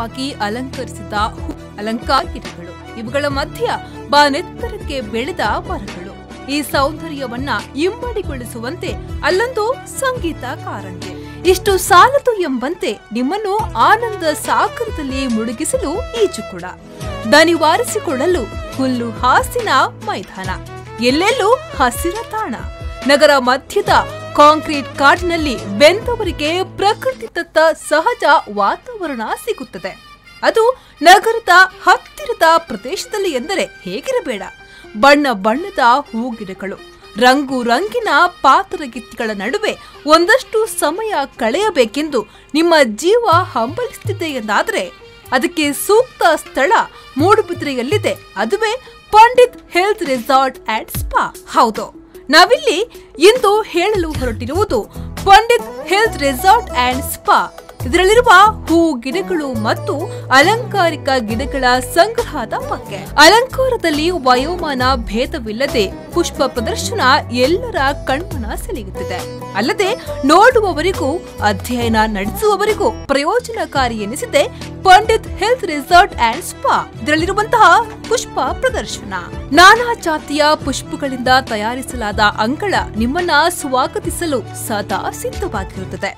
ಸುಂದರವಾಗಿ ಅಲಂಕರಿಸಿದ ಅಲಂಕಾರ ಗಿಡಗಳು, ಇವುಗಳ ಮಧ್ಯ ಬಾನೆತ್ತರಕ್ಕೆ ಬೆಳೆದ ಮರಗಳು ಈ ಸೌಂದರ್ಯವನ್ನ ಇಮ್ಮಡಿಗೊಳಿಸುವಂತೆ ಅಲ್ಲೊಂದು ಸಂಗೀತ ಕಾರಂಜಿ. ಇಷ್ಟು ಸಾಲದು ಎಂಬಂತೆ ನಿಮ್ಮನ್ನು ಆನಂದ ಸಾಗರದಲ್ಲಿ ಮುಳುಗಿಸಲು ಈಜುಕೊಳ, ದನಿವಾರಿಸಿಕೊಳ್ಳಲು ಹುಲ್ಲು ಹಾಸಿನ ಮೈದಾನ, ಎಲ್ಲೆಲ್ಲೂ ಹಸಿರ ತಾಣ. ನಗರ ಮಧ್ಯದ ಕಾಂಕ್ರೀಟ್ ಕಾಡಿನಲ್ಲಿ ಬೆಂದವರಿಗೆ ಪ್ರಕೃತಿದತ್ತ ಸಹಜ ವಾತಾವರಣ ಸಿಗುತ್ತದೆ. ಅದು ನಗರದ ಹತ್ತಿರದ ಪ್ರದೇಶದಲ್ಲಿ ಎಂದರೆ ಹೇಗಿರಬೇಡ. ಬಣ್ಣ ಬಣ್ಣದ ಹೂಗಿಡಗಳು, ರಂಗು ರಂಗಿನ ಪಾತರಗಿತ್ತಿಗಳ ನಡುವೆ ಒಂದಷ್ಟು ಸಮಯ ಕಳೆಯಬೇಕೆಂದು ನಿಮ್ಮ ಜೀವ ಹಂಬಲಿಸುತ್ತಿದೆ ಎಂದಾದರೆ ಅದಕ್ಕೆ ಸೂಕ್ತ ಸ್ಥಳ ಮೂಡುಬಿದಿರೆಯಲ್ಲಿದೆ. ಅದುವೇ Pandit health resort and spa. ಹೌದು, ನಾವಿಲ್ಲಿ ಇಂದು ಹೇಳಲು ಹೊರಟಿರುವುದು Pandit health resort and spa. ಇದರಲ್ಲಿರುವ ಹೂ ಗಿಡಗಳು ಮತ್ತು ಅಲಂಕಾರಿಕ ಗಿಡಗಳ ಸಂಗ್ರಹದ ಬಗ್ಗೆ. ಅಲಂಕಾರದಲ್ಲಿ ವಯೋಮಾನ ಭೇದವಿಲ್ಲದೆ ಪುಷ್ಪ ಪ್ರದರ್ಶನ ಎಲ್ಲರ ಕಣ್ಮನ ಸೆಳೆಯುತ್ತಿದೆ. ಅಲ್ಲದೆ ನೋಡುವವರಿಗೂ ಅಧ್ಯಯನ ನಡೆಸುವವರಿಗೂ ಪ್ರಯೋಜನಕಾರಿ ಎನಿಸಿದೆ Pandit health resort and spa. ಇದರಲ್ಲಿರುವಂತಹ ಪುಷ್ಪ ಪ್ರದರ್ಶನ ನಾನಾ ಜಾತಿಯ ಪುಷ್ಪಗಳಿಂದ ತಯಾರಿಸಲಾದ ಅಂಗಳ ನಿಮ್ಮನ್ನ ಸ್ವಾಗತಿಸಲು ಸದಾ ಸಿದ್ಧವಾಗಿರುತ್ತದೆ.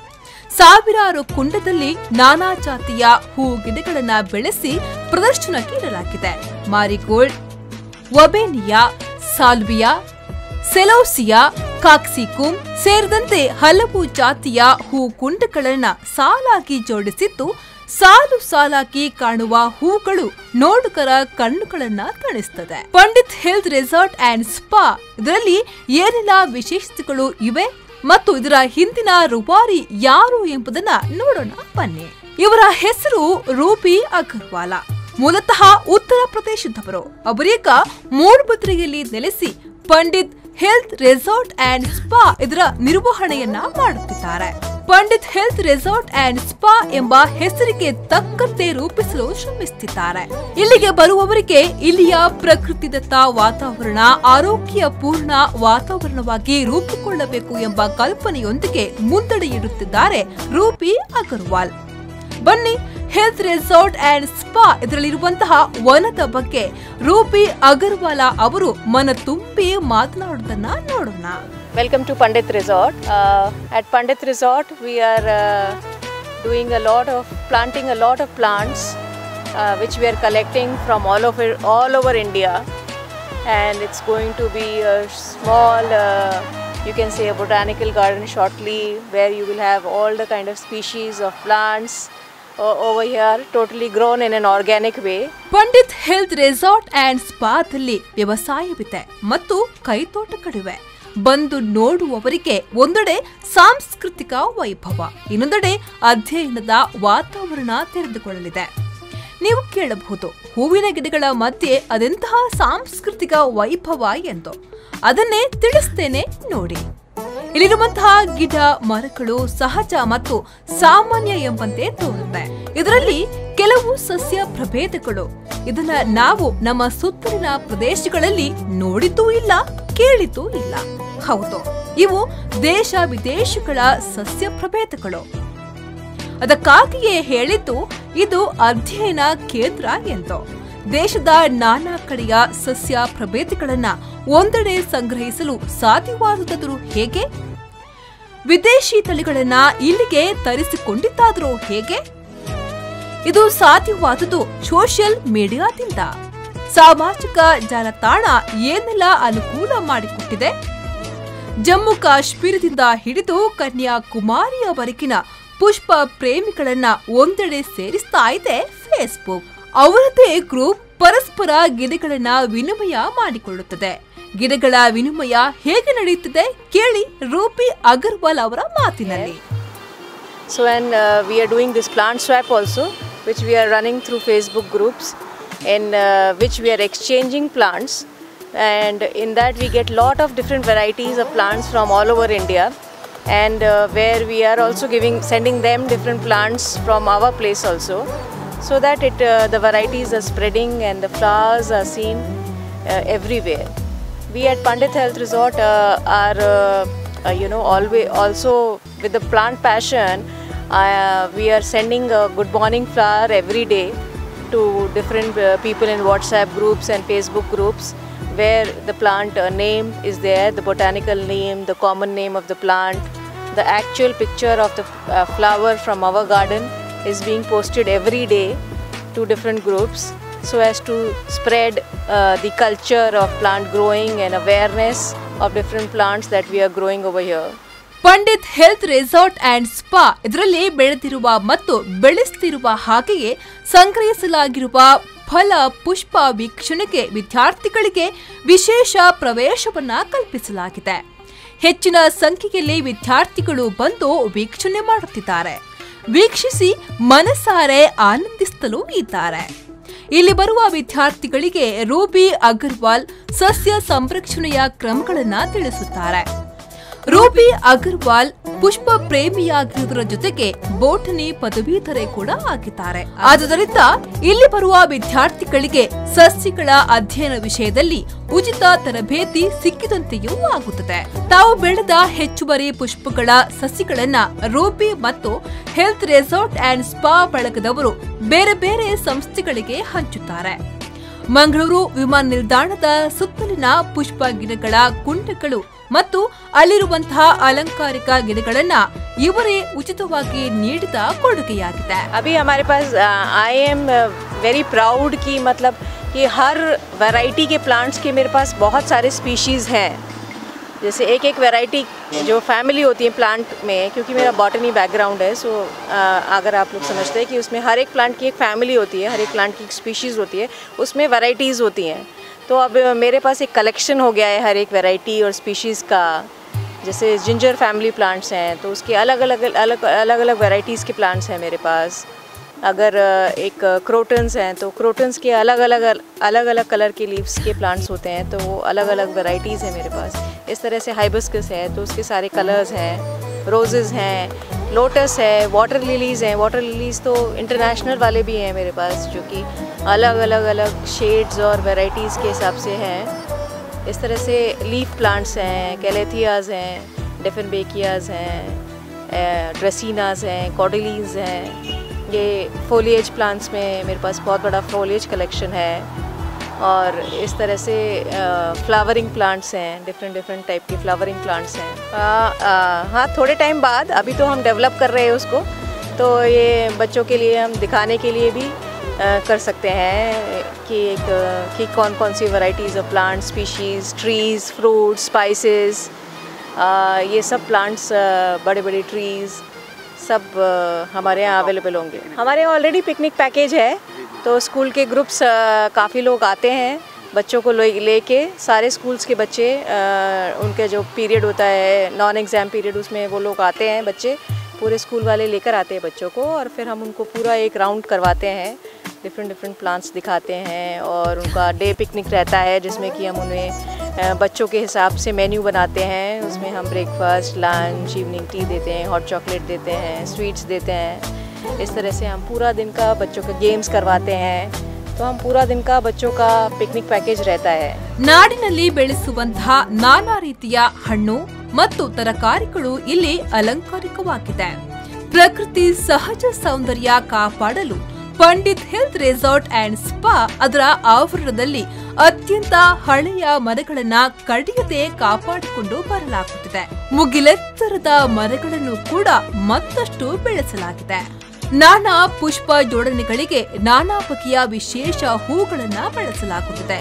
ಸಾವಿರಾರು ಕುಂಡದಲ್ಲಿ ನಾನಾ ಜಾತಿಯ ಹೂ ಗಿಡಗಳನ್ನು ಬೆಳೆಸಿ ಪ್ರದರ್ಶನಕ್ಕೆ ಇಡಲಾಗಿದೆ. ಮಾರಿಗೋಲ್ಡ್, ಒಬೆನಿಯಾ, ಸಾಲ್ವಿಯಾ, ಸೆಲೋಸಿಯಾ, ಕಾಕ್ಸಿಕುಮ್ ಸೇರಿದಂತೆ ಹಲವು ಜಾತಿಯ ಹೂ ಕುಂಡಗಳನ್ನು ಸಾಲಾಗಿ ಜೋಡಿಸಿದ್ದು, ಸಾಲು ಸಾಲಾಗಿ ಕಾಣುವ ಹೂಗಳು ನೋಡುಗರ ಕಣ್ಣುಗಳನ್ನ ತಣಿಸುತ್ತದೆ. Pandit health resort and spa ಇದರಲ್ಲಿ ಏನೆಲ್ಲ ವಿಶೇಷತೆಗಳು ಇವೆ ಮತ್ತು ಇದರ ಹಿಂದಿನ ರೂವಾರಿ ಯಾರು ಎಂಬುದನ್ನ ನೋಡೋಣ ಬನ್ನಿ. ಇವರ ಹೆಸರು ರೂಬಿ ಅಗರ್ವಾಲ, ಮೂಲತಃ ಉತ್ತರ ಪ್ರದೇಶದವರು. ಅವರೀಗ ಮೂಡುಬಿದಿರೆಯಲ್ಲಿ ನೆಲೆಸಿ Pandit health resort and spa ಇದರ ನಿರ್ವಹಣೆಯನ್ನ ಮಾಡುತ್ತಿದ್ದಾರೆ. Pandit health resort and spa ಎಂಬ ಹೆಸರಿಗೆ ತಕ್ಕಂತೆ ರೂಪಿಸಲು ಶ್ರಮಿಸುತ್ತಿದ್ದಾರೆ. ಇಲ್ಲಿಗೆ ಬರುವವರಿಗೆ ಇಲ್ಲಿಯ ಪ್ರಕೃತಿದತ್ತ ವಾತಾವರಣ ಆರೋಗ್ಯ ಪೂರ್ಣ ವಾತಾವರಣವಾಗಿ ರೂಪುಕೊಳ್ಳಬೇಕು ಎಂಬ ಕಲ್ಪನೆಯೊಂದಿಗೆ ಮುಂದಡಿಯಿಡುತ್ತಿದ್ದಾರೆ ರೂಪಿ ಅಗರ್ವಾಲ್. ಬನ್ನಿ, ಹೆಲ್ತ್ ರೆಸಾರ್ಟ್ ಅಂಡ್ ಸ್ಪಾ ಇದರಲ್ಲಿರುವಂತಹ ವನದ ಬಗ್ಗೆ ರೂಪಿ ಅಗರ್ವಾಲ ಅವರು ಮನ ತುಂಬಿ ಮಾತನಾಡುವುದನ್ನ ನೋಡೋಣ. Welcome to Pandit Resort. At Pandit Resort, we are doing a lot of planting, a lot of plants, which we are collecting from all over India, and it's going to be a small, you can say, a botanical garden shortly, where you will have all the kind of species of plants over here, totally grown in an organic way. Pandit health resort and ಸ್ಪಾದಲ್ಲಿ ವ್ಯವಸಾಯವಿದೆ ಮತ್ತು ಕೈತೋಟಗಳಿವೆ. ಬಂದು ನೋಡುವವರಿಗೆ ಒಂದೆಡೆ ಸಾಂಸ್ಕೃತಿಕ ವೈಭವ, ಇನ್ನೊಂದೆಡೆ ಅಧ್ಯಯನದ ವಾತಾವರಣ ತೆರೆದುಕೊಳ್ಳಲಿದೆ. ನೀವು ಕೇಳಬಹುದು, ಹೂವಿನ ಗಿಡಗಳ ಮಧ್ಯೆ ಅದೆಂತಹ ಸಾಂಸ್ಕೃತಿಕ ವೈಭವ ಎಂದು. ಅದನ್ನೇ ತಿಳಿಸ್ತೇನೆ ನೋಡಿ. ಇಲ್ಲಿರುವಂತಹ ಗಿಡ ಮರಗಳು ಸಹಜ ಮತ್ತು ಸಾಮಾನ್ಯ ಎಂಬಂತೆ ತೋರುತ್ತೆ. ಇದರಲ್ಲಿ ಕೆಲವು ಸಸ್ಯ ಪ್ರಭೇದಗಳು ಇದನ್ನ ನಾವು ನಮ್ಮ ಸುತ್ತಲಿನ ಪ್ರದೇಶಗಳಲ್ಲಿ ನೋಡಿದ್ದೂ ಇಲ್ಲ, ಕೇಳಿದ್ದೂ ಇಲ್ಲ. ಹೌದು, ಇವು ದೇಶ ವಿದೇಶಗಳ ಸಸ್ಯ ಪ್ರಭೇದಗಳು. ಅದಕ್ಕಾಗಿಯೇ ಹೇಳಿದ್ದು ಇದು ಅಧ್ಯಯನ ಕೇಂದ್ರ ಎಂದು. ದೇಶದ ನಾನಾ ಕಡೆಯ ಸಸ್ಯ ಪ್ರಭೇದಗಳನ್ನ ಒಂದೆಡೆ ಸಂಗ್ರಹಿಸಲು ಸಾಧ್ಯವಾದುದಾದರೂ ಹೇಗೆ? ವಿದೇಶಿ ತಳಿಗಳನ್ನ ಇಲ್ಲಿಗೆ ತರಿಸಿಕೊಂಡಿದ್ದಾದರೂ ಹೇಗೆ? ಇದು ಸಾಧ್ಯವಾದುದು ಸೋಷಿಯಲ್ ಮೀಡಿಯಾದಿಂದ. ಸಾಮಾಜಿಕ ಜಾಲತಾಣ ಏನೆಲ್ಲ ಅನುಕೂಲ ಮಾಡಿಕೊಟ್ಟಿದೆ? ಜಮ್ಮು ಕಾಶ್ಮೀರದಿಂದ ಹಿಡಿದು ಕನ್ಯಾಕುಮಾರಿಯವರೆಗಿನ ಪುಷ್ಪ ಪ್ರೇಮಿಗಳನ್ನ ಒಂದೆಡೆ ಸೇರಿಸ್ತಾ ಇದೆ ಫೇಸ್ಬುಕ್. ಅವರದೇ ಗ್ರೂಪ್ ಪರಸ್ಪರ ಗಿಡಗಳನ್ನ ವಿನಿಮಯ ಮಾಡಿಕೊಳ್ಳುತ್ತದೆ. ಗಿಡಗಳ ವಿನಿಮಯ ಹೇಗೆ ನಡೆಯುತ್ತಿದೆ ಕೇಳಿ ರೂಪಿ ಅಗರ್ವಾಲ್ ಅವರ ಮಾತಿನಲ್ಲಿ. So and we are doing this plant swap also, which we are running through Facebook groups, in which we are exchanging plants, and in that we get lot of different varieties of plants from all over India, and where we are also sending them different plants from our place also, so that it the varieties are spreading and the flowers are seen everywhere. We at Pandit Health Resort are always also with the plant passion We are sending a good morning flower every day to different people in WhatsApp groups and Facebook groups, where the plant name is there, the botanical name, the common name of the plant, the actual picture of the flower from our garden is being posted every day to different groups, so as to spread the culture of plant growing and awareness of different plants that we are growing over here. Pandit health resort and spa ಇದರಲ್ಲಿ ಬೆಳೆದಿರುವ ಮತ್ತು ಬೆಳೆಸುತ್ತಿರುವ ಹಾಗೆಯೇ ಸಂಗ್ರಹಿಸಲಾಗಿರುವ ಫಲ ಪುಷ್ಪ ವೀಕ್ಷಣೆಗೆ ವಿದ್ಯಾರ್ಥಿಗಳಿಗೆ ವಿಶೇಷ ಪ್ರವೇಶವನ್ನು ಕಲ್ಪಿಸಲಾಗಿದೆ. ಹೆಚ್ಚಿನ ಸಂಖ್ಯೆಯಲ್ಲಿ ವಿದ್ಯಾರ್ಥಿಗಳು ಬಂದು ವೀಕ್ಷಣೆ ಮಾಡುತ್ತಿದ್ದಾರೆ. ವೀಕ್ಷಿಸಿ ಮನಸಾರೆ ಆನಂದಿಸಲು ಇದ್ದಾರೆ. ಇಲ್ಲಿ ಬರುವ ವಿದ್ಯಾರ್ಥಿಗಳಿಗೆ ರೂಬಿ ಅಗರ್ವಾಲ್ ಸಸ್ಯ ಸಂರಕ್ಷಣೆಯ ಕ್ರಮಗಳನ್ನು ತಿಳಿಸುತ್ತಾರೆ. ರೂಬಿ ಅಗರ್ವಾಲ್ ಪುಷ್ಪ ಪ್ರೇಮಿಯಾಗಿರುವುದರ ಜೊತೆಗೆ ಬೋಟನಿ ಪದವೀಧರೆ ಕೂಡ ಆಗಿದ್ದಾರೆ. ಆದುದರಿಂದ ಇಲ್ಲಿ ಬರುವ ವಿದ್ಯಾರ್ಥಿಗಳಿಗೆ ಸಸ್ಯಗಳ ಅಧ್ಯಯನ ವಿಷಯದಲ್ಲಿ ಉಚಿತ ತರಬೇತಿ ಸಿಕ್ಕಿದಂತೆಯೂ ಆಗುತ್ತದೆ. ತಾವು ಬೆಳೆದ ಹೆಚ್ಚುವರಿ ಪುಷ್ಪಗಳ ಸಸಿಗಳನ್ನ ರೂಬಿ ಮತ್ತು ಹೆಲ್ತ್ ರೆಸಾರ್ಟ್ ಅಂಡ್ ಸ್ಪಾ ಬಳಗದವರು ಬೇರೆ ಬೇರೆ ಸಂಸ್ಥೆಗಳಿಗೆ ಹಂಚುತ್ತಾರೆ. ಮಂಗಳೂರು ವಿಮಾನ ನಿಲ್ದಾಣದ ಸುತ್ತಲಿನ ಪುಷ್ಪ ಗಿಡಗಳ ಕುಂಡಗಳು ಮತ್ತು ಅಲ್ಲಿರುವಂತಹ ಅಲಂಕಾರಿಕ ಗಿಡಗಳನ್ನು ಇವರೇ ಉಚಿತವಾಗಿ ನೀಡಿದ ಕೊಡುಗೆಯಾಗಿದೆ. अभी हमारे पास I am very proud कि मतलब कि हर वैरायटी के प्लांट्स के मेरे पास बहुत सारे स्पीशीज़ हैं. जैसे एक एक वैरायटी जो फैमिली होती है प्लांट में, क्योंकि मेरा बॉटनी बैकग्राउंड है, सो अगर आप लोग समझते हैं कि उसमें हर एक प्लांट की एक फैमिली होती है, हर एक प्लांट की एक स्पीशीज़ होती है, उसमें वैरायटीज़ होती हैं. तो अब मेरे पास एक कलेक्शन हो गया है हर एक वैरायटी और स्पीशीज़ का. जैसे जिंजर फैमिली प्लांट्स हैं तो उसके अलग अलग अलग अलग अलग वैरायटीज़ के प्लांट्स हैं मेरे पास. अगर एक क्रोटन्स हैं तो क्रोटन्स के अलग अलग अलग अलग कलर के लीव्स के प्लांट्स होते हैं, तो वो अलग अलग वैरायटीज़ हैं मेरे पास. इस तरह से हाइबिस्कस है तो उसके सारे कलर्स हैं, रोज़ेज़ हैं, लोटस है, वाटर लिलीज़ हैं. वाटर लिलीज़ तो इंटरनेशनल वाले भी हैं मेरे पास, जो कि अलग अलग अलग शेड्स और वैरायटीज़ के हिसाब से हैं. इस तरह से लीफ प्लांट्स हैं, कैलेथियाज़ हैं, डिफनबेकियाज़ हैं, ड्रेसिनाज हैं, कॉडलीज़ हैं. ये फोलिएज प्लांट्स में मेरे पास बहुत बड़ा फोलिएज कलेक्शन है. और इस तरह से फ्लावरिंग प्लांट्स हैं, डिफरेंट डिफरेंट टाइप के फ्लावरिंग प्लांट्स हैं. हाँ, थोड़े टाइम बाद, अभी तो हम डेवलप कर रहे हैं उसको, तो ये बच्चों के लिए हम दिखाने के लिए भी कर सकते हैं कि एक कि कौन कौन सी varieties of plant species, trees, fruits, spices, ये सब प्लांट्स, बड़े बड़े ट्रीज़ सब हमारे यहाँ अवेलेबल होंगे. हमारे यहाँ ऑलरेडी पिकनिक पैकेज है, तो स्कूल के ग्रुप्स काफ़ी लोग आते हैं बच्चों को लेके. सारे स्कूल्स के बच्चे, उनके जो पीरियड होता है नॉन एग्ज़ाम पीरियड, उसमें वो लोग आते हैं, बच्चे पूरे स्कूल वाले लेकर आते हैं बच्चों को, और फिर हम उनको पूरा एक राउंड करवाते हैं, डिफरेंट डिफरेंट प्लांट्स दिखाते हैं. और उनका डे पिकनिक रहता है जिसमें कि हम उन्हें बच्चों के हिसाब से मेन्यू बनाते हैं. उसमें हम ब्रेकफास्ट, लंच, इवनिंग टी देते हैं, हॉट चॉकलेट देते हैं, स्वीट्स देते हैं. इस तरह से हम पूरा दिन का बच्चों का गेम्स करवाते हैं. तो हम पूरा दिन का बच्चों का पिकनिक पैकेज रहता है. ನಾಡಿನಲ್ಲಿ ಬೆಳೆಸುವಂತಹ ನಾನಾ ರೀತಿಯ ಹಣ್ಣು ಮತ್ತು ತರಕಾರಿಗಳು ಇಲ್ಲಿ ಅಲಂಕಾರಿಕವಾಗಿದೆ. ಪ್ರಕೃತಿ ಸಹಜ ಸೌಂದರ್ಯ ಕಾಪಾಡಲು Pandit health resort and spa ಅದರ ಆವರಣದಲ್ಲಿ ಅತ್ಯಂತ ಹಳೆಯ ಮರಗಳನ್ನ ಕಡಿಯದೆ ಕಾಪಾಡಿಕೊಂಡು ಬರಲಾಗುತ್ತಿದೆ. ಮುಗಿಲೆತ್ತರದ ಮರಗಳನ್ನು ಕೂಡ ಮತ್ತಷ್ಟು ಬೆಳೆಸಲಾಗಿದೆ. ನಾನಾ ಪುಷ್ಪ ಜೋಡಣೆಗಳಿಗೆ ನಾನಾ ಬಗೆಯ ವಿಶೇಷ ಹೂಗಳನ್ನು ಬಳಸಲಾಗುತ್ತಿದೆ.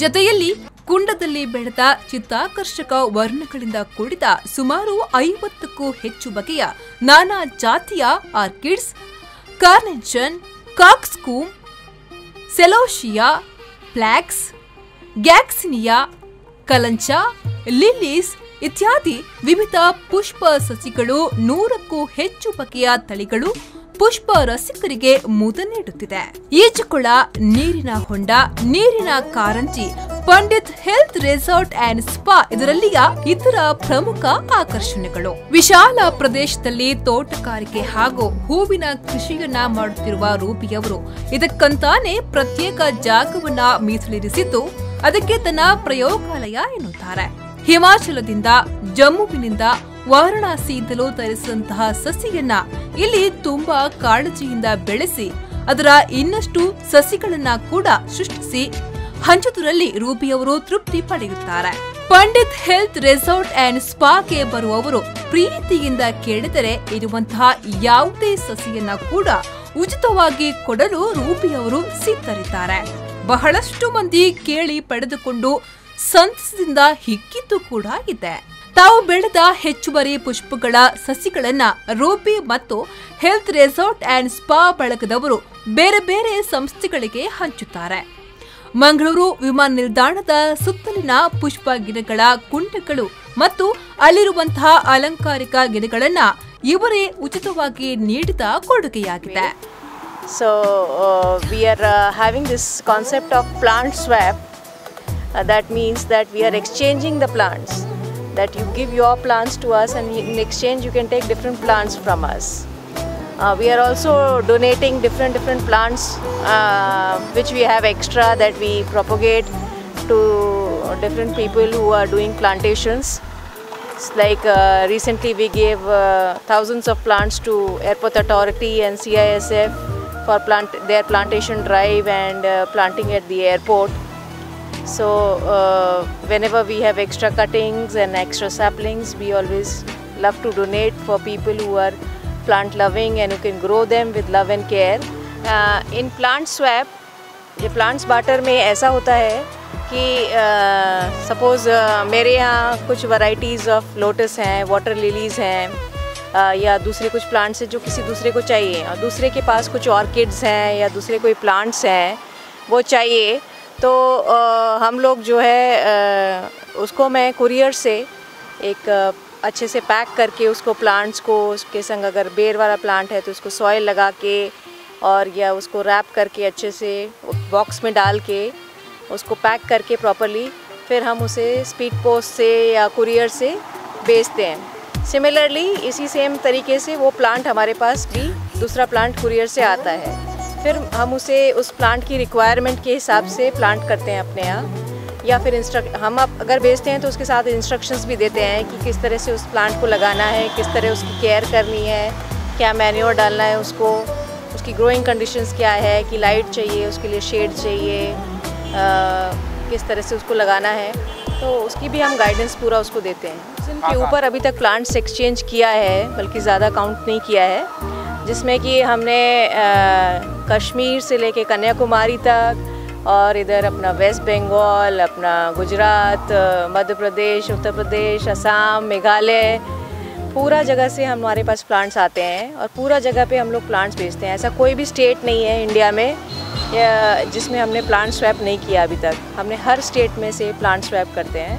ಜೊತೆಯಲ್ಲಿ ಕುಂಡದಲ್ಲಿ ಬೆಳೆದ ಚಿತ್ತಾಕರ್ಷಕ ವರ್ಣಗಳಿಂದ ಕೂಡಿದ ಸುಮಾರು 50ಕ್ಕೂ ಹೆಚ್ಚು ಬಗೆಯ ನಾನಾ ಜಾತಿಯ orchids, carnation, cockscomb, celosia, phlox, gloxinia, kalanchoe, lilies ಇತ್ಯಾದಿ ವಿವಿಧ ಪುಷ್ಪ ಸಸಿಗಳು, 100ಕ್ಕೂ ಹೆಚ್ಚು ಬಗೆಯ ತಳಿಗಳು ಪುಷ್ಪ ರಸಿಕರಿಗೆ ಮುದ ನೀಡುತ್ತಿದೆ. ಈಜುಕೊಳ, ನೀರಿನ ಹೊಂಡ, ನೀರಿನ ಕಾರಂಜಿ Pandit health resort and spa ಇದರಲ್ಲಿಯ ಇತರ ಪ್ರಮುಖ ಆಕರ್ಷಣೆಗಳು. ವಿಶಾಲ ಪ್ರದೇಶದಲ್ಲಿ ತೋಟಗಾರಿಕೆ ಹಾಗೂ ಹೂವಿನ ಕೃಷಿಯನ್ನ ಮಾಡುತ್ತಿರುವ ರೂಬಿಯವರು ಇದಕ್ಕಂತಾನೆ ಪ್ರತ್ಯೇಕ ಜಾಗವನ್ನ ಮೀಸಲಿರಿಸಿದ್ದು ಅದಕ್ಕೆ ತನ್ನ ಪ್ರಯೋಗಾಲಯ ಎನ್ನುತ್ತಾರೆ. ಹಿಮಾಚಲದಿಂದ, ಜಮ್ಮುವಿನಿಂದ, ವಾರಣಾಸಿಯಿಂದಲೂ ತರಿಸಿದಂತಹ ಸಸಿಯನ್ನ ಇಲ್ಲಿ ತುಂಬಾ ಕಾಳಜಿಯಿಂದ ಬೆಳೆಸಿ ಅದರ ಇನ್ನಷ್ಟು ಸಸಿಗಳನ್ನ ಕೂಡ ಸೃಷ್ಟಿಸಿ ಹಂಚುವುದರಲ್ಲಿ ರೂಬಿಯವರು ತೃಪ್ತಿ ಪಡೆಯುತ್ತಾರೆ. ಪಂಡಿತ್ ಹೆಲ್ತ್ ರೆಸಾರ್ಟ್ ಅಂಡ್ ಸ್ಪಾಗೆ ಬರುವವರು ಪ್ರೀತಿಯಿಂದ ಕೇಳಿದರೆ ಇರುವಂತಹ ಯಾವುದೇ ಸಸಿಯನ್ನ ಕೂಡ ಉಚಿತವಾಗಿ ಕೊಡಲು ರೂಬಿಯವರು ಸಿದ್ಧರಿದ್ದಾರೆ. ಬಹಳಷ್ಟು ಮಂದಿ ಕೇಳಿ ಪಡೆದುಕೊಂಡು ಸಂತಸದಿಂದ ಹಿಕ್ಕಿದ್ದು ಕೂಡ ಇದೆ. ತಾವು ಬೆಳೆದ ಹೆಚ್ಚುವರಿ ಪುಷ್ಪಗಳ ಸಸಿಗಳನ್ನ ರೂಬಿ ಮತ್ತು ಹೆಲ್ತ್ ರೆಸಾರ್ಟ್ ಅಂಡ್ ಸ್ಪಾ ಬಳಗದವರು ಬೇರೆ ಬೇರೆ ಸಂಸ್ಥೆಗಳಿಗೆ ಹಂಚುತ್ತಾರೆ. ಮಂಗಳೂರು ವಿಮಾನ ನಿಲ್ದಾಣದ ಸುತ್ತಲಿನ ಪುಷ್ಪ ಗಿಡಗಳ ಕುಂಡಗಳು ಮತ್ತು ಅಲ್ಲಿರುವಂತಹ ಅಲಂಕಾರಿಕ ಗಿಡಗಳನ್ನು ಇವರೇ ಉಚಿತವಾಗಿ ನೀಡಿದ ಕೊಡುಗೆಯಾಗಿದೆ. So we are having this concept of plant swap. That means that we are exchanging the plants. That you give your plants to us and in exchange you can take different plants from us. We are also donating different plants which we have extra that we propagate to different people who are doing plantations. It's like recently we gave thousands of plants to Airport Authority and CISF for their plantation drive and planting at the airport. So whenever we have extra cuttings and extra saplings, we always love to donate for people who are plant loving and who can grow them with love and care. In plant swap, ये plants barter में ऐसा होता है कि suppose मेरे यहाँ कुछ varieties of lotus हैं, water lilies हैं, या दूसरे कुछ plants हैं जो किसी दूसरे को चाहिए और दूसरे के पास कुछ orchids हैं या दूसरे कोई plants हैं वो चाहिए, तो हम लोग जो है उसको मैं कुरियर से एक अच्छे से पैक करके उसको प्लांट्स को उसके संग अगर बेर वाला प्लांट है तो उसको सॉइल लगा के और या उसको रैप करके अच्छे से बॉक्स में डाल के उसको पैक करके प्रॉपरली फिर हम उसे स्पीड पोस्ट से या कुरियर से भेजते हैं. सिमिलरली इसी सेम तरीके से वो प्लांट हमारे पास भी दूसरा प्लांट कुरियर से आता है, फिर हम उसे उस प्लांट की रिक्वायरमेंट के हिसाब से प्लांट करते हैं अपने यहाँ, या फिर हम अगर भेजते हैं तो उसके साथ इंस्ट्रक्शंस भी देते हैं कि किस तरह से उस प्लांट को लगाना है, किस तरह उसकी केयर करनी है, क्या मैन्योर डालना है उसको, उसकी ग्रोइंग कंडीशंस क्या है, कि लाइट चाहिए उसके लिए, शेड चाहिए, किस तरह से उसको लगाना है, तो उसकी भी हम गाइडेंस पूरा उसको देते हैं. के ऊपर अभी तक प्लांट्स एक्सचेंज किया है, बल्कि ज़्यादा काउंट नहीं किया है, जिसमें कि हमने कश्मीर से लेके कन्याकुमारी तक और इधर अपना वेस्ट बंगाल, अपना गुजरात, मध्य प्रदेश, उत्तर प्रदेश, असम, मेघालय, पूरा जगह से हमारे पास प्लांट्स आते हैं और पूरा जगह पे हम लोग प्लांट्स बेचते हैं. ऐसा कोई भी स्टेट नहीं है इंडिया में या जिसमें हमने प्लांट स्वैप नहीं किया अभी तक. हमने हर स्टेट में से प्लांट स्वैप करते हैं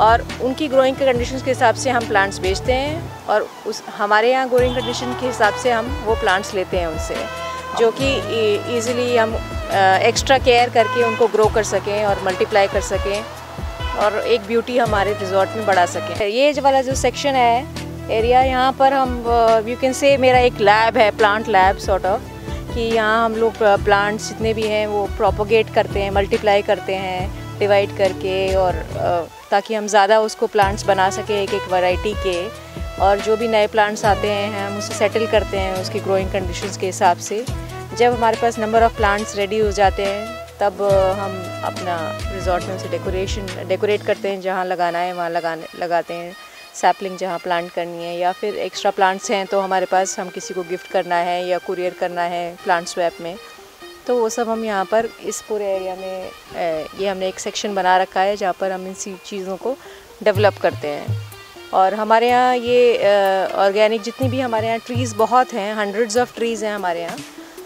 और उनकी ग्रोइंग के कंडीशंस के हिसाब से हम प्लांट्स बेचते हैं और उस हमारे यहाँ ग्रोइंग कंडीशन के हिसाब से हम वो प्लांट्स लेते हैं उनसे, जो कि ईज़िली हम एक्स्ट्रा केयर करके उनको ग्रो कर सकें और मल्टीप्लाई कर सकें और एक ब्यूटी हमारे रिजॉर्ट में बढ़ा सकें. ये जो वाला जो सेक्शन है एरिया, यहाँ पर हम you can say मेरा एक लैब है, प्लांट लैब सॉर्ट ऑफ, कि यहाँ हम लोग प्लांट्स जितने भी हैं वो प्रोपोगेट करते हैं, मल्टीप्लाई करते हैं डिवाइड करके, और ताकि हम ज़्यादा उसको प्लांट्स बना सकें एक एक वैरायटी के, और जो भी नए प्लांट्स आते हैं हम उसे सेटल करते हैं उसकी ग्रोइंग कंडीशंस के हिसाब से. जब हमारे पास नंबर ऑफ़ प्लांट्स रेडी हो जाते हैं तब हम अपना रिजॉर्ट में उसे डेकोरेट करते हैं, जहाँ लगाना है वहाँ लगाते हैं, सैपलिंग जहाँ प्लांट करनी है, या फिर एक्स्ट्रा प्लांट्स हैं तो हमारे पास हम किसी को गिफ्ट करना है या कुरियर करना है प्लांट स्वैप में, तो वो सब हम यहाँ पर इस पूरे एरिया में ये हमने एक सेक्शन बना रखा है जहाँ पर हम इन चीज़ों को डेवलप करते हैं. और हमारे यहाँ ये ऑर्गेनिक जितनी भी हमारे यहाँ ट्रीज़ बहुत हैं, हंड्रेड्स ऑफ ट्रीज़ हैं हमारे यहाँ,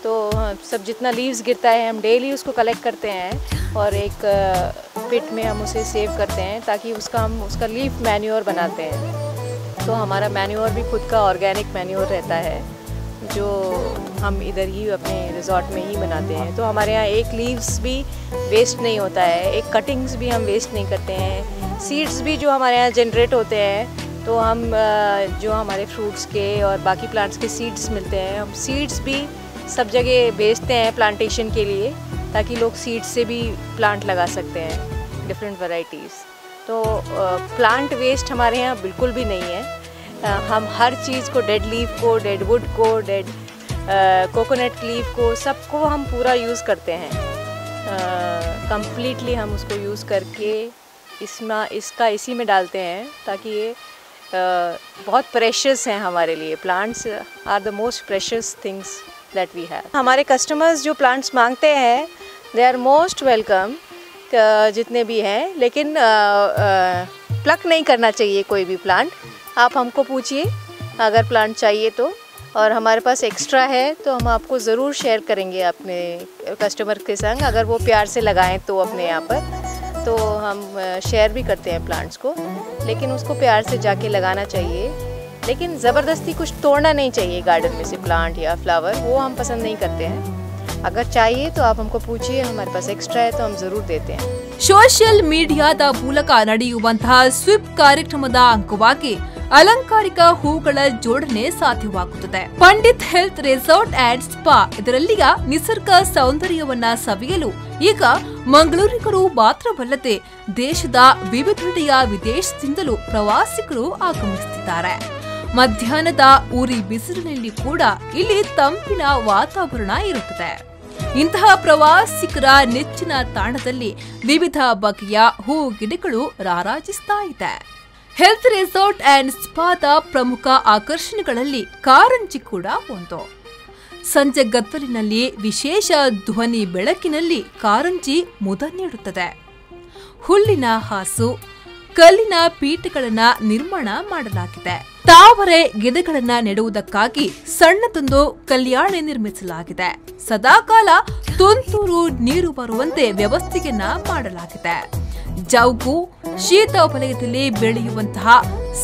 तो सब जितना लीव्स गिरता है हम डेली उसको कलेक्ट करते हैं और एक पिट में हम उसे सेव करते हैं ताकि उसका हम उसका लीफ मैन्योर बनाते हैं. तो हमारा मैन्योर भी खुद का ऑर्गेनिक मैन्योर रहता है जो हम इधर ही अपने रिज़ॉर्ट में ही बनाते हैं. तो हमारे यहाँ एक लीव्स भी वेस्ट नहीं होता है, एक कटिंग्स भी हम वेस्ट नहीं करते हैं, सीड्स भी जो हमारे यहाँ जनरेट होते हैं तो हम जो हमारे फ्रूट्स के और बाकी प्लांट्स के सीड्स मिलते हैं, हम सीड्स भी सब जगह बेचते हैं प्लांटेशन के लिए, ताकि लोग सीड्स से भी प्लांट लगा सकते हैं डिफरेंट वैरायटीज़. तो प्लांट वेस्ट हमारे यहाँ बिल्कुल भी नहीं है. हम हर चीज़ को, डेड लीफ को, डेड वुड को, डेड कोकोनट लीफ को, सबको हम पूरा यूज़ करते हैं। कंप्लीटली हम उसको यूज़ करके इसमें इसका इसी में डालते हैं, ताकि ये बहुत प्रेशियस हैं हमारे लिए। Plants are the most precious things that we have. हमारे कस्टमर्स जो प्लांट्स मांगते हैं they are most welcome, जितने भी हैं, लेकिन प्लक नहीं करना चाहिए कोई भी प्लांट। आप हमको पूछिए अगर प्लांट चाहिए तो, और हमारे पास एक्स्ट्रा है तो हम आपको ज़रूर शेयर करेंगे अपने कस्टमर के संग, अगर वो प्यार से लगाएं तो अपने यहाँ पर, तो हम शेयर भी करते हैं प्लांट्स को, लेकिन उसको प्यार से जाके लगाना चाहिए, लेकिन ज़बरदस्ती कुछ तोड़ना नहीं चाहिए गार्डन में से प्लांट या फ्लावर, वो हम पसंद नहीं करते हैं। अगर चाहिए तो आप हमको पूछिए, हमारे पास एक्स्ट्रा है तो हम ज़रूर देते हैं। ಸೋಷಿಯಲ್ ಮೀಡಿಯಾದ ಮೂಲಕ ನಡೆಯುವಂತಹ ಸ್ವಿಪ್ ಕಾರ್ಯಕ್ರಮದ ಅಂಗವಾಗಿ ಅಲಂಕಾರಿಕ ಹೂಗಳ ಜೋಡಣೆ ಸಾಧ್ಯವಾಗುತ್ತದೆ. Pandit health resort and spa ಇದರಲ್ಲಿಯ ನಿಸರ್ಗ ಸೌಂದರ್ಯವನ್ನ ಸವಿಯಲು ಈಗ ಮಂಗಳೂರಿಗರು ಮಾತ್ರವಲ್ಲದೆ ದೇಶದ ವಿವಿಧೆಡೆಯ ವಿದೇಶದಿಂದಲೂ ಪ್ರವಾಸಿಗರು ಆಗಮಿಸುತ್ತಿದ್ದಾರೆ. ಮಧ್ಯಾಹ್ನದ ಉರಿ ಬಿಸಿಲಿನಲ್ಲಿ ಕೂಡ ಇಲ್ಲಿ ತಂಪಿನ ವಾತಾವರಣ ಇರುತ್ತದೆ. ಇಂತಹ ಪ್ರವಾಸಿಗರ ನೆಚ್ಚಿನ ತಾಣದಲ್ಲಿ ವಿವಿಧ ಬಗೆಯ ಹೂ ಗಿಡಗಳು ರಾರಾಜಿಸ್ತಾ ಇದೆ. ಹೆಲ್ತ್ ರೆಸಾರ್ಟ್ ಅಂಡ್ ಸ್ಪಾದ ಪ್ರಮುಖ ಆಕರ್ಷಣೆಗಳಲ್ಲಿ ಕಾರಂಜಿ ಕೂಡ ಒಂದು. ಸಂಜೆ ಗತ್ತಲಿನಲ್ಲಿ ವಿಶೇಷ ಧ್ವನಿ ಬೆಳಕಿನಲ್ಲಿ ಕಾರಂಜಿ ಮುದ ನೀಡುತ್ತದೆ. ಹುಲ್ಲಿನ ಹಾಸು, ಕಲ್ಲಿನ ಪೀಠಗಳನ್ನು ನಿರ್ಮಾಣ ಮಾಡಲಾಗಿದೆ. ತಾವರೆ ಗಿಡಗಳನ್ನು ನೆಡುವುದಕ್ಕಾಗಿ ಸಣ್ಣದೊಂದು ಕಲ್ಯಾಣಿ ನಿರ್ಮಿಸಲಾಗಿದೆ. ಸದಾಕಾಲ ತುಂತುರು ನೀರು ಬರುವಂತೆ ವ್ಯವಸ್ಥೆಯನ್ನ ಮಾಡಲಾಗಿದೆ. ಜೌಗು ಶೀತ ವಲಯದಲ್ಲಿ ಬೆಳೆಯುವಂತಹ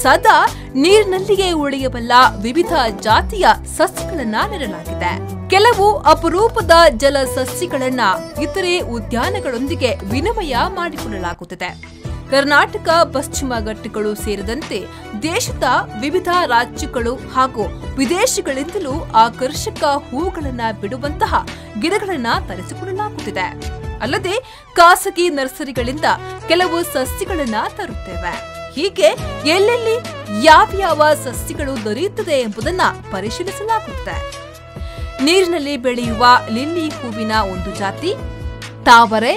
ಸದಾ ನೀರಿನಲ್ಲಿಯೇ ಉಳಿಯಬಲ್ಲ ವಿವಿಧ ಜಾತಿಯ ಸಸ್ಯಗಳನ್ನ ನೆಡಲಾಗಿದೆ. ಕೆಲವು ಅಪರೂಪದ ಜಲ ಸಸ್ಯಗಳನ್ನ ಇತರೆ ಉದ್ಯಾನಗಳೊಂದಿಗೆ ವಿನಿಮಯ ಮಾಡಿಕೊಳ್ಳಲಾಗುತ್ತದೆ. ಕರ್ನಾಟಕ, ಪಶ್ಚಿಮ ಘಟ್ಟಗಳು ಸೇರಿದಂತೆ ದೇಶದ ವಿವಿಧ ರಾಜ್ಯಗಳು ಹಾಗೂ ವಿದೇಶಗಳಿಂದಲೂ ಆಕರ್ಷಕ ಹೂಗಳನ್ನು ಬಿಡುವಂತಹ ಗಿಡಗಳನ್ನು ತರಿಸಿಕೊಳ್ಳಲಾಗುತ್ತಿದೆ. ಅಲ್ಲದೆ ಖಾಸಗಿ ನರ್ಸರಿಗಳಿಂದ ಕೆಲವು ಸಸ್ಯಗಳನ್ನು ತರುತ್ತೇವೆ. ಹೀಗೆ ಎಲ್ಲೆಲ್ಲಿ ಯಾವ್ಯಾವ ಸಸ್ಯಗಳು ದೊರೆಯುತ್ತದೆ ಎಂಬುದನ್ನು ಪರಿಶೀಲಿಸಲಾಗುತ್ತದೆ. ನೀರಿನಲ್ಲಿ ಬೆಳೆಯುವ ಲಿಲ್ಲಿ ಹೂವಿನ ಒಂದು ಜಾತಿ ತಾವರೆ,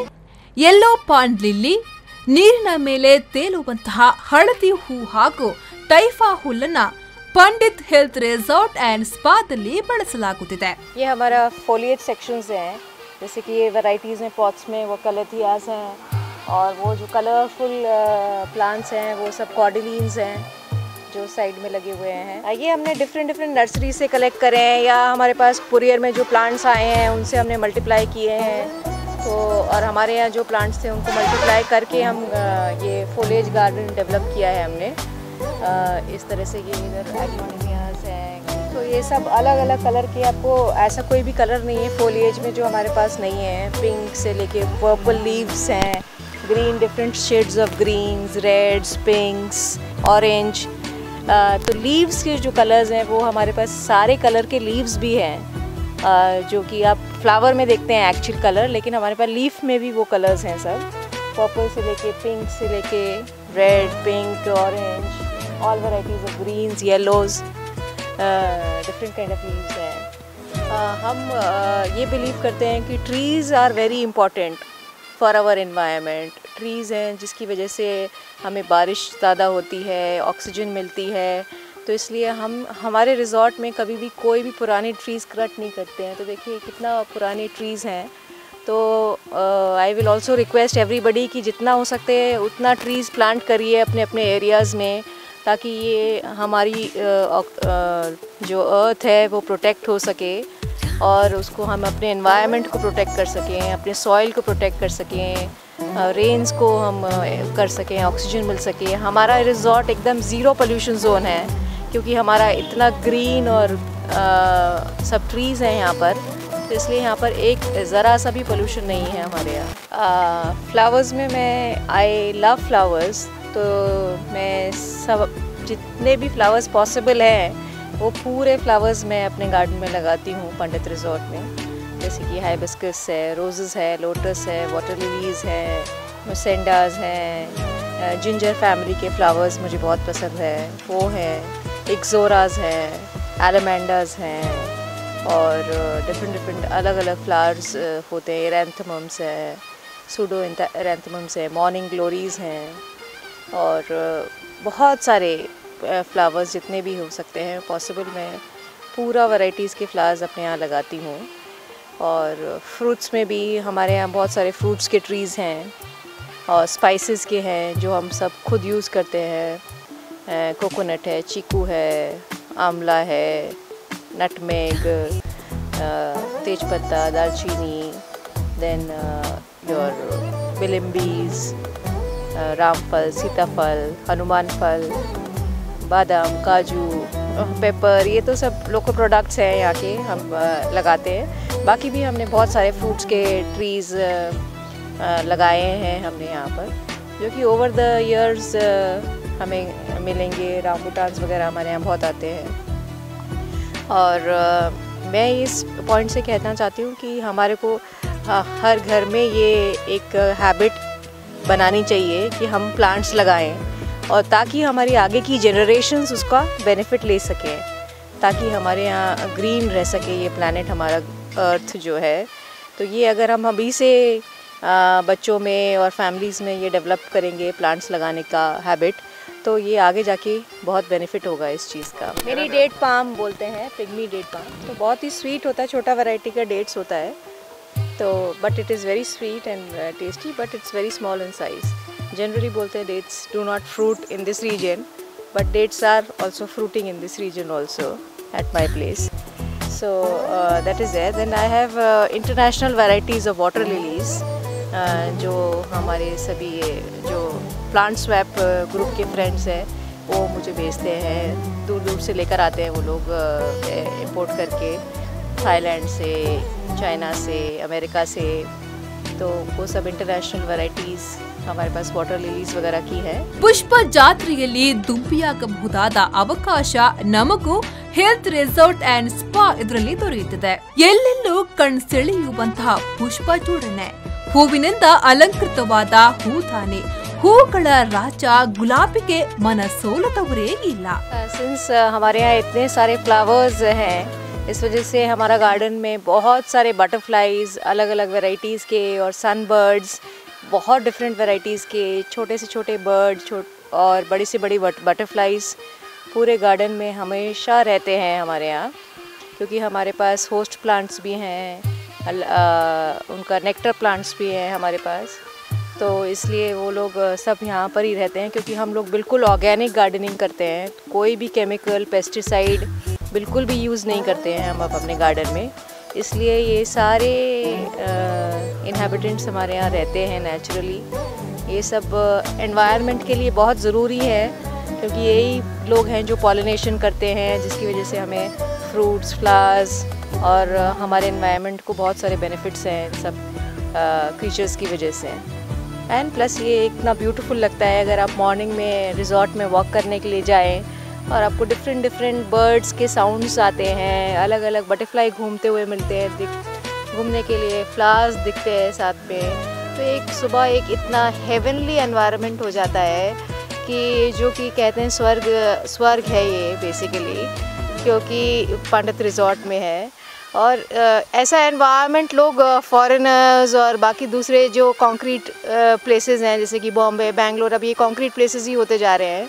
ಯೆಲ್ಲೋ ಪಾಂಡ್ ಲಿಲ್ಲಿ, ನೀರಿನ ಮೇಲೆ ತೇಲುವಂತಹ ಹಳದಿ ಹೂ ಹಾಗೂ ಟೈಫಾ ಹುಲ್ಲನ್ನ ಪಂಡಿತ್ ಹೆಲ್ತ್ ರೆಸಾರ್ಟ್ ಅಂಡ್ ಸ್ಪಾದಲ್ಲಿ ಬಳಸಲಾಗುತ್ತಿದೆ. ये हमारा फोलिएज सेक्शंस हैं, जैसे कि ये वैरायटीज़ में पॉट्स में वो कलथियाज हैं, और वो जो कलरफुल प्लांट्स हैं वो सब कॉर्डिलीन्स हैं जो साइड में लगे हुए हैं। ये हमने डिफरेंट डिफरेंट नर्सरी से कलेक्ट करे हैं, या हमारे पास कुरियर में जो प्लांट्स आए हैं उनसे हमने मल्टीप्लाई किए हैं। तो और हमारे यहाँ जो प्लांट्स थे उनको मल्टीप्लाई करके हम ये फोलिएज गार्डन डेवलप किया है हमने। इस तरह से ये इधर एग्लोनिमियाज हैं। तो ये सब अलग अलग कलर के, आपको ऐसा कोई भी कलर नहीं है फोलिएज में जो हमारे पास नहीं है। पिंक से लेके पर्पल लीव्स हैं, green, different shades of greens, reds, pinks, orange. तो लीव्स के जो कलर्स हैं वो हमारे पास सारे कलर के लीव्स भी हैं, जो कि आप फ्लावर में देखते हैं एक्चुअल कलर, लेकिन हमारे पास लीफ में भी वो कलर्स हैं सब। पर्पल से लेके पिंक से लेके red, pink, orange, all varieties of greens, yellows, different kind of leaves हैं। हम ये बिलीव करते हैं कि trees are very important for our environment. Trees हैं जिसकी वजह से हमें बारिश ज़्यादा होती है, ऑक्सीजन मिलती है। तो इसलिए हम हमारे रिज़ॉर्ट में कभी भी कोई भी पुराने ट्रीज़ कट नहीं करते हैं। तो देखिए कितना पुराने ट्रीज़ हैं। तो I will also request everybody कि जितना हो सकते है उतना ट्रीज़ प्लांट करिए अपने अपने एरियाज़ में, ताकि ये हमारी जो अर्थ है वो प्रोटेक्ट हो सके, और उसको हम अपने एनवायरनमेंट को प्रोटेक्ट कर सकें, अपने सॉइल को प्रोटेक्ट कर सकें, रेन्स को हम कर सकें, ऑक्सीजन मिल सके। हमारा रिज़ॉर्ट एकदम ज़ीरो पोल्यूशन जोन है, क्योंकि हमारा इतना ग्रीन और सब ट्रीज़ हैं यहाँ पर, तो इसलिए यहाँ पर एक ज़रा सा भी पोल्यूशन नहीं है हमारे यहाँ। फ्लावर्स में मैं I love flowers, तो मैं सब जितने भी फ्लावर्स पॉसिबल हैं वो पूरे फ्लावर्स मैं अपने गार्डन में लगाती हूँ पंडित रिज़ॉर्ट में। जैसे कि हाइबिस्कस है, रोज़ेस है, लोटस है, वाटर लिलीज़ है, मुसेंडाज हैं, जिंजर फैमिली के फ्लावर्स मुझे बहुत पसंद है वो है। इक्सोराज हैं, एलामेंडाज हैं और डिफरेंट डिफरेंट अलग अलग फ्लावर्स होते हैं। एरेंथमम्स हैं, सूडो एरेंथमम्स हैं, मॉर्निंग ग्लोरीज़ हैं और बहुत सारे फ्लावर्स जितने भी हो सकते हैं पॉसिबल, मैं पूरा वैरायटीज़ के फ्लावर्स अपने यहाँ लगाती हूँ। और फ्रूट्स में भी हमारे यहाँ बहुत सारे फ्रूट्स के ट्रीज़ हैं और स्पाइसेस के हैं जो हम सब खुद यूज़ करते हैं। कोकोनट है, चीकू है, आंवला है, नटमेग, तेजपत्ता, दालचीनी, then your बिलिम्बीज़, रामफल, सीताफल, हनुमान फल, बादाम, काजू, पेपर, ये तो सब लोकल प्रोडक्ट्स हैं यहाँ के, हम लगाते हैं। बाकी भी हमने बहुत सारे फ्रूट्स के ट्रीज़ लगाए हैं हमने यहाँ पर, जो कि over the years हमें मिलेंगे। रामबुटान्स वगैरह हमारे यहाँ बहुत आते हैं। और मैं इस पॉइंट से कहना चाहती हूँ कि हमारे को हर घर में ये एक हैबिट बनानी चाहिए कि हम प्लांट्स लगाएं, और ताकि हमारी आगे की जनरेशन्स उसका बेनिफिट ले सकें, ताकि हमारे यहाँ ग्रीन रह सके ये प्लानट, हमारा अर्थ जो है। तो ये अगर हम अभी से बच्चों में और फैमिलीज़ में ये डेवलप करेंगे प्लांट्स लगाने का हैबिट, तो ये आगे जाके बहुत बेनिफिट होगा इस चीज़ का। मेरी डेट पाम बोलते हैं, pygmy date palm, तो बहुत ही स्वीट होता है, छोटा वैरायटी का डेट्स होता है तो, but it is very sweet and tasty, but it's very small in size. Generally बोलते हैं dates do not fruit in this region, but dates are also fruiting in this region also at my place. So that is there. Then I have international varieties of water lilies, जो हमारे सभी ये जो plant swap group के friends हैं वो मुझे भेजते हैं, दूर दूर से लेकर आते हैं वो लोग इम्पोर्ट करके, थाईलैंड से, चाइना से, अमेरिका से। तो वो सब इंटरनेशनल वैरायटीज़ हमारे पास वाटर लिलीज वगैरह की है। ಪುಷ್ಪ ಜಾತ್ರೆಯಲ್ಲಿ ದುಂಬಿಯಾಗಬಹುದಾದ ಅವಕಾಶ ನಮಗೂ health resort and spa ಇದರಲ್ಲಿ ದೊರೆಯುತ್ತದೆ. ಎಲ್ಲೆಲ್ಲೂ ಕಣ್ಸೆಳೆಯುವಂತಹ ಪುಷ್ಪ ಜೋಡಣೆ, ಹೂವಿನಿಂದ ಅಲಂಕೃತವಾದ ಹೂದಾನಿ, ಹೂಗಳ ರಾಜ ಗುಲಾಬಿಗೆ ಮನಸೋಲದವರೇ ಇಲ್ಲ. सिंस हमारे यहाँ इतने सारे फ्लावर्स हैं, इस वजह से हमारा गार्डन में बहुत सारे बटरफ्लाइज अलग अलग वैरायटीज़ के और सन बर्ड्स बहुत डिफरेंट वैरायटीज़ के, छोटे से छोटे बर्ड और बड़ी से बड़ी बटरफ्लाइज पूरे गार्डन में हमेशा रहते हैं हमारे यहाँ, क्योंकि हमारे पास होस्ट प्लांट्स भी हैं, उनका नेक्टर प्लांट्स भी हैं हमारे पास, तो इसलिए वो लोग सब यहाँ पर ही रहते हैं। क्योंकि हम लोग बिल्कुल ऑर्गेनिक गार्डनिंग करते हैं, कोई भी केमिकल पेस्टिसाइड बिल्कुल भी यूज़ नहीं करते हैं हम अब अपने गार्डन में, इसलिए ये सारे इन्हेबिटेंट्स हमारे यहाँ रहते हैं नेचुरली। ये सब एनवायरनमेंट के लिए बहुत ज़रूरी है, क्योंकि यही लोग हैं जो पॉलिनेशन करते हैं, जिसकी वजह से हमें फ्रूट्स, फ्लावर्स और हमारे एनवायरनमेंट को बहुत सारे बेनिफिट्स हैं इन सब क्रीचर्स की वजह से। एंड प्लस ये इतना ब्यूटीफुल लगता है अगर आप मॉर्निंग में रिज़ॉर्ट में वॉक करने के लिए जाएं और आपको different different birds के साउंड्स आते हैं, अलग अलग बटरफ्लाई घूमते हुए मिलते हैं, घूमने के लिए फ्लावर्स दिखते हैं साथ में, तो एक सुबह एक इतना हेवनली एनवायरनमेंट हो जाता है कि जो कि कहते हैं स्वर्ग, स्वर्ग है ये बेसिकली, क्योंकि पंडित रिज़ॉर्ट में है। और ऐसा एनवायरनमेंट लोग फॉरेनर्स और बाकी दूसरे जो कंक्रीट प्लेसेस हैं जैसे कि बॉम्बे, बैंगलोर, अब ये कंक्रीट प्लेसेस ही होते जा रहे हैं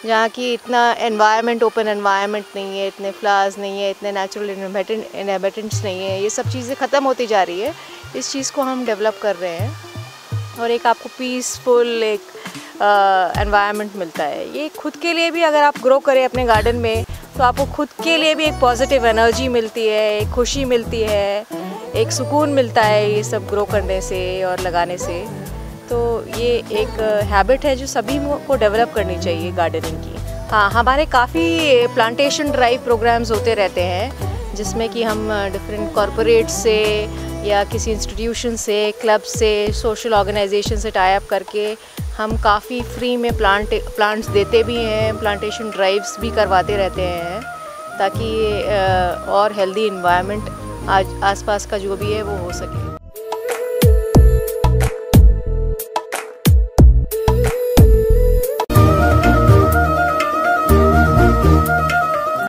जहाँ की इतना environment, open environment नहीं है, इतने फ्लावर्स नहीं है, इतने नेचुरल इनहेबिटेंट्स नहीं है, ये सब चीज़ें ख़त्म होती जा रही है। इस चीज़ को हम डेवलप कर रहे हैं और एक आपको पीसफुल एक एनवायरनमेंट मिलता है। ये खुद के लिए भी अगर आप ग्रो करें अपने गार्डन में तो आपको खुद के लिए भी एक पॉजिटिव एनर्जी मिलती है, एक खुशी मिलती है, एक सुकून मिलता है ये सब ग्रो करने से और लगाने से। तो ये एक हैबिट है जो सभी को डेवलप करनी चाहिए गार्डनिंग की। हाँ, हमारे काफ़ी plantation drive programmes होते रहते हैं जिसमें कि हम डिफरेंट कॉरपोरेट से या किसी इंस्टीट्यूशन से, क्लब से, सोशल ऑर्गेनाइजेशन से टाई अप करके हम काफ़ी फ्री में प्लांट्स देते भी हैं, प्लांटेशन ड्राइव्स भी करवाते रहते हैं ताकि और हेल्दी इन्वायरमेंट आज आसपास का जो भी है वो हो सके।